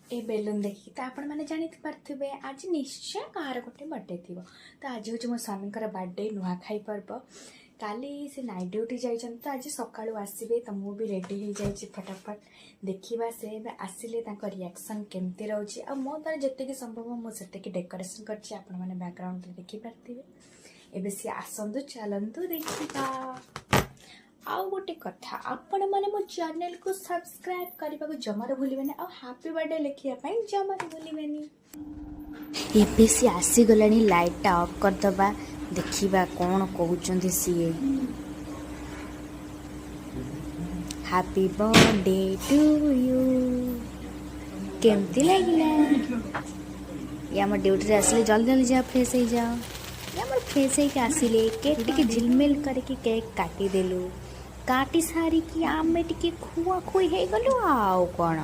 ଏ balloon ଦେଖିକି ତ ଆପଣମାନେ ଜାଣିପାରୁଥିବେ, ଆଜି ନିଶ୍ଚୟ କାହାର ଗୋଟେ ବର୍ଥଡେ ଥିବ। ତ ଆଜି ହେଉଛି ମୋ ସ୍ୱାମୀଙ୍କର ବାର୍ଥଡେ, ନୂଆଖାଇ ପର୍ବ। କାଲି ସେ ନାଇଟ୍ ଡ୍ୟୁଟି ଯାଇଛନ୍ତି, ତ ଆଜି ସକାଳୁ ଆସିବେ। ତ ମୁଁ ବି ରେଡ଼ି ହେଇଯାଇଛି ଫଟାଫଟ। ଦେଖିବା ସେ ଏବେ ଆସିଲେ ତାଙ୍କ ରିଆକ୍ସନ୍ କେମିତି ରହୁଛି। ଆଉ ମୋ ଦ୍ୱାରା ଯେତିକି ସମ୍ଭବ ମୁଁ ସେତିକି ଡେକୋରେସନ୍ କରିଛି, ଆପଣମାନେ ବ୍ୟାକଗ୍ରାଉଣ୍ଡରେ ଦେଖିପାରୁଥିବେ। ଏବେ ସିଏ ଆସନ୍ତୁ, ଚାଲନ୍ତୁ ଦେଖିବା। ଆଉ ଗୋଟେ କଥା, ଆପଣମାନେ ମୋ ଚ୍ୟାନେଲକୁ ସବସ୍କ୍ରାଇବ୍ କରିବାକୁ ଜମାରୁ ଭୁଲିବେନି ଆଉ ହାପି ବାର୍ଥଡେ ଲେଖିବା ପାଇଁ ଜମାରୁ ଭୁଲିବେନି। ଏବେ ସିଏ ଆସିଗଲାଣି, ଲାଇଟ୍ଟା ଅଫ୍ କରିଦେବା, ଦେଖିବା କ'ଣ କହୁଛନ୍ତି ସିଏ। Happy birthday to you. କେମିତି ଲାଗିଲା? ଇଏ ଆମ ଡ୍ୟୁଟିରେ ଆସିଲେ, ଜଲ୍ଦି ଜଲ୍ଦି ଯାଅ, ଫ୍ରେଶ୍ ହେଇଯାଅ। ଇଏ ଆମର ଫ୍ରେଶ୍ ହେଇକି ଆସିଲେ, କେକ୍ ଟିକେ ଝିଲମିଲ କରିକି କେକ୍ କାଟିଦେଲୁ। କାଟି ସାରିକି ଆମେ ଟିକେ ଖୁଆ ଖୁଇ ହେଇଗଲୁ, ଆଉ କ'ଣ।